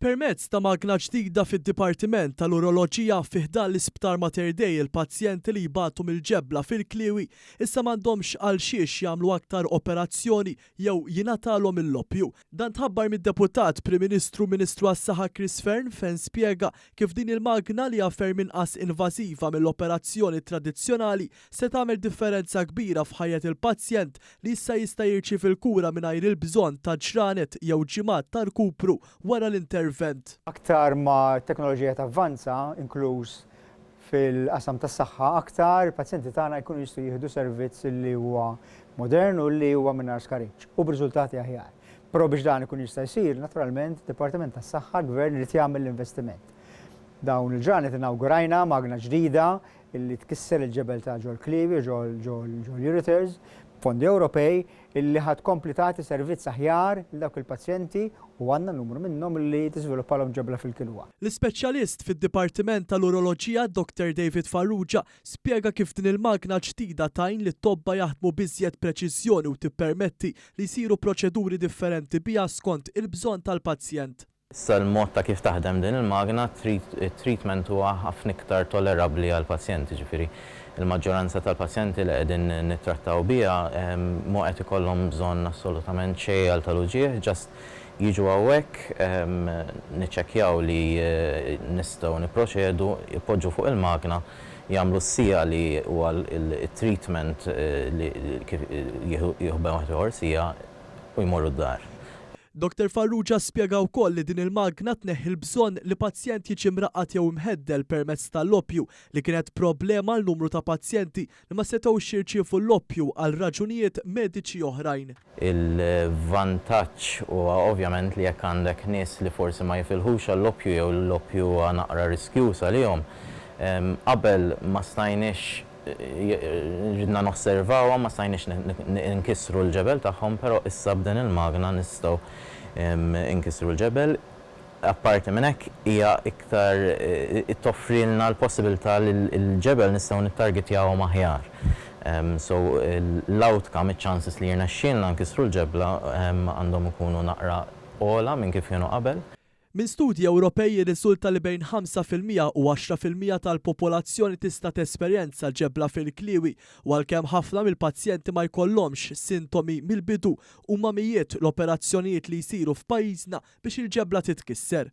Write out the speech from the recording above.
Permezz ta' magna ġdida fid-Dipartiment tal-Uroloġija fi ħdan l-Isptar Mater Dei il-pazjenti li jbatu mill-ġebla fil-kliewi issa m'għandhomx għalxiex jagħmlu aktar operazzjoni jew jingħatalhom il-loppju. Dan tħabbar mid-Deputat Prim Ministru u Ministru għas-Saħħa Chris Fearne fejn spjega kif din il-magna li hija ferm inqas invażiva mill-operazzjoni tradizzjonali se tagħmel differenza kbira f'ħajjet il-pazjent li issa jista' jirċievi l-kura mingħajr il-bżonn ta' ġranet jew ġimgħat ta' rkupru wara l-intervent. Aktar ma t-teknoloġija tavvanza, inkluż fil-qasam tas-saħħa, aktar il-pazjenti tagħna jkunu jistgħu jieħdu servizz li huwa modern u li huwa mingħajr skariġġ u b'riżultati aħjar. Però biex dan ikun jista' jsir, naturalment, id-Dipartiment tas-Saħħa, l-Gvern irid jagħmel l-investiment. Dawn il-ġranet inawgurajna magna ġdida illi tkisser il-ġebel ta' ġol-kliewi, ġol-ureters, b'fondi Ewropej, illi ħa tkompli tagħti servizz aħjar lil dawk il-pazjenti u għandna numru minnhom li tiżviluppalhom ġebla fil-kilwa. L-ispeċjalist fid-Dipartiment tal-Uroloġija Doctor David Farrugia spjega kif din il-magna ġdida tgħin lit-tobba jaħdmu b'iżjed preċiżjoni u tippermetti li jsiru proċeduri differenti biha skont il-bżonn tal-pazjent. Issa l-mod ta' kif taħdem din il-magna, it-treatment huwa ħafna iktar tollerabbli għall-pazjent, jiġifieri l-maġġoranza tal-pazjenti li qegħdin nittrattaw biha mhu qed ikollhom bżonn assolutament xejn għal tal-uġigħ, just jiġu hawnhekk, niċċekkjaw li nistgħu nipproċedu, ipoġġu fuq il-magna, jagħmlu s-siegħa li huwa t-treatment li kif jieħu bejn wieħed u ieħor siegħa u jmorru d-dar. Doctor Farrugia spjega wkoll li din il-magna tneħħi l-bżonn li pazjent jiġi mraqqad jew mħeddel permezz tal-loppju li kienet problema għal numru ta' pazjenti li ma setgħux jirċievu l-loppju għal raġunijiet mediċi oħrajn. Il-vantaġġ huwa ovvjament li jekk għandek nies li forsi ma jifilħux għal-loppju jew l-loppju huwa naqra riskjuż għalihom, qabel ma stajniex Ridna nosservawha, ma stajniex nkissru l-ġebel tagħhom, però issa b'din il-magna nistgħu nkissru l-ġebel. Apparti minn hekk hija iktar toffrilna l-possibilità li l-ġebel nistgħu nittargetjawhom aħjar. So l-outcome, iċ-chances li jirnexxielna nkissru l-ġebla għandhom ikunu naqra ogħla minn kif kienu qabel. Minn studji Ewropej jirriżulta li bejn 5% u 10% tal-popolazzjoni tista' tesperjenza ġebla fil-kliewi u għalkemm ħafna mill-pazjenti ma jkollhomx sintomi mill-bidu, huma mijiet l-operazzjonijiet li jsiru f'pajjiżna biex il-ġebla titkisser.